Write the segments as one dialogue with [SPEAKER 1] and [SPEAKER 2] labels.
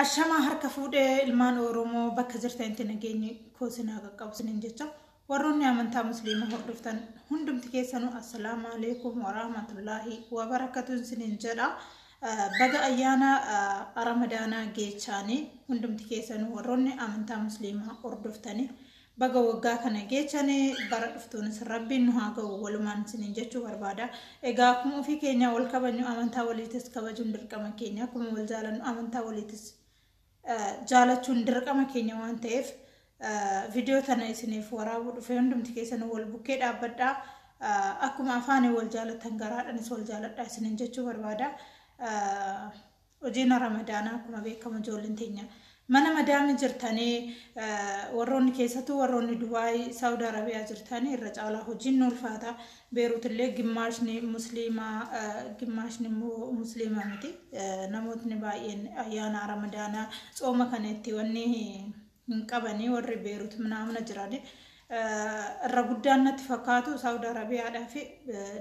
[SPEAKER 1] Ashamaa harka fuudhee ilmaan Oromoo bakka jirtanitti nageenyi koo sinaa qaqqabu sinin jecha warroonni amantaa musliimaa hordoftan hundumti keessanuu assalaamu alaikum warahmatullaahi wabarakatuun sinin jedha. Baga ayyaana Ramadaanaa geechaanii hundumti keessanuu warroonni amantaa musliimaa hordoftanii baga waggaa kana geechanii bara dhuftuunis rabbiin nu haa ga'u walumaan isiniin jechuu barbaada. Egaa akkuma ofii keenya wal kabajnu amantaa waliitis kabajuun dirqama keenya, akkuma wal jaalannu amantaa waliitis jaalachuun dirqama keenya waan ta'eef viidiyoo tana isiniif waraabuu dhufe. Hundumti keessanuu wal bukkee dhaabbadhaa. Akkuma afaanii wal jaalattan garaadhanis wal jaaladhaa isiniin jechuu barbaada. Hojiin Ramadaanaa akkuma beekamu ijoolleen teenya mana madaamii jirtanii, warroonni keessattuu warroonni Dubaay, Saawud Arabiyaa jirtanii irra caalaa hojiin nu ulfaata. Beerut illee gimmaashni musliimaa, gimmaashni immoo musliimaa miti. Namootni baay'een ayyaana Ramadaanaa tsooma kana itti wanni hin qabanii warri Beerut minaamina jirani. Irra guddaan natti fakkaatu Saawud Arabiyaadhaa fi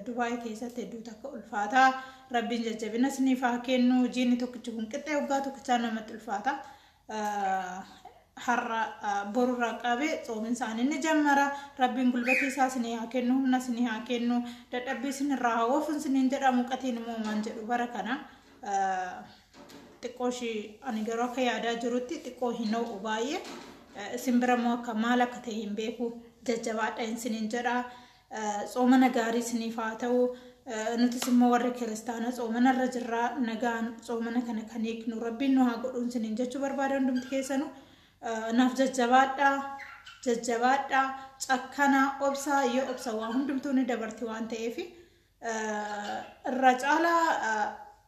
[SPEAKER 1] Dubaay keessatti hedduu takka ulfaataa. Rabbiin jajjabina isiniif haa kennu. Hojiin tokkichi kun qixxee waggaa tokkichaa namatti ulfaata. Har'a borurraa qabee tsoomin isaanii ni jammara. Rabbiin gulbatii isaa isinii haa kennu, humna isinii haa kennu, dadhabbii isinirraa haa oofu isiniin jedha. Muqatiin immoo waan jedhu bara kana xiqqoo ishii ani garuu akka yaadaa jirutti xiqqoo hin ho'u baay'ee. Isin bira immoo akka maal akka ta'e hin beeku. Jajjabaadha isiniin jedha. Tsoomana gaarii isiniif haa ta'u. Nutis immoo warri kiristaana tsoomana irra jirra, nagaan tsoomana kana kan hiiknu rabbiin nu haa godhuun isiniin jechuu barbaada. Hundumti keessanuu naaf jajjabaadhaa, jajjabaadhaa, cakkanaa, obsaa. Yoo obsa waa hundumtuu ni dabarti waan ta'eef irra caalaa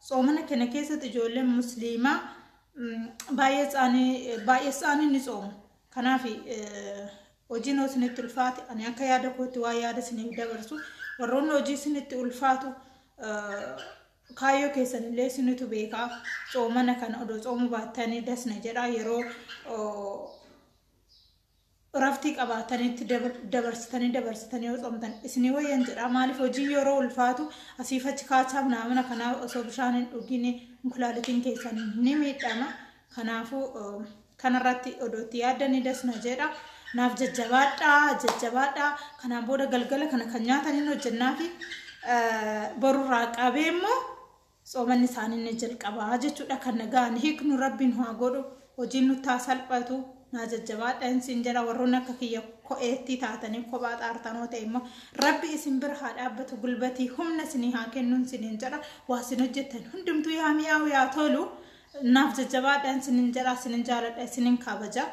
[SPEAKER 1] tsoomana kana keessatti ijoolleen musliimaa baay'ee isaanii ni tsoomu. Kanaaf hojiin yoo isinitti ulfaate, ani akka yaada kootti waa yaada isiniif dabarsu, warroonni hojii isinitti ulfaatu kaayyoo keessan illee isinitu beekaa, tsoomana kana odoo tsoomuu baattanii dasna jedha. Yeroo raftii qabaatanitti dabarsitanii yoo tsoomtan isinii wayyan jedha. Maaliif hojii yeroo ulfaatu asiif achi kaachaa naamna, kanaaf osoo bishaan hin dhugin kulaalitiin keessan ni miidhama. Kanaafuu kanarratti odoo itti yaaddanii dasna jedha. Naaf jajjabaadhaa, jajjabaadhaa. Kanaan booda galgala kana kan nyaataniin hojjennaa fi borurraa qabee immoo tsoomanni isaanii ni jalqabaa jechuudha. Kan nagaan hiiknu rabbiin haa godhu, hojiin nutti haa salphatu. Naa jajjabaadha isin jedha. Warroonni akka kiyya ko'eetti taatanii kophaa xaartanoo ta'e immoo rabbi isin bira haa dhaabbatu, gulbatii humna isinii haa kennuun isiniin jedha. Waa isin hojjettan hundumtuu yaa mi'aawu, yaa tolu. Naaf jajjabaadha isiniin jedha. Isinin jaaladha, isinin kabaja.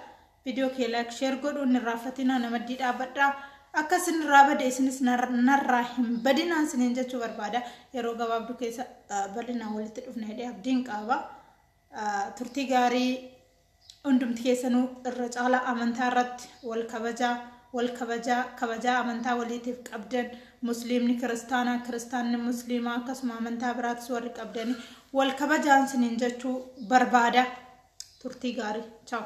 [SPEAKER 1] Viidiyoo kee like, share godhuun hin irraanfatinaa. Namaddii dhaabbadhaa. Akka isin irraa bade isinis narraa hin badinaan isiniin jechuu barbaada. Yeroo gabaabduu keessa bal'inaan walitti dhufna jedhee abdiin qaba. Turtii gaarii hundumti keessanuu. Irra caalaa amantaa irratti wal kabajaa, wal kabajaa, kabajaa amantaa waliitiif qabdan, musliimni kiristaanaa, kiristaanni musliimaa, akkasuma amantaa biraatis warri qabdanii wal kabajaan isiniin jechuu barbaada. Turtii gaarii, chaaw.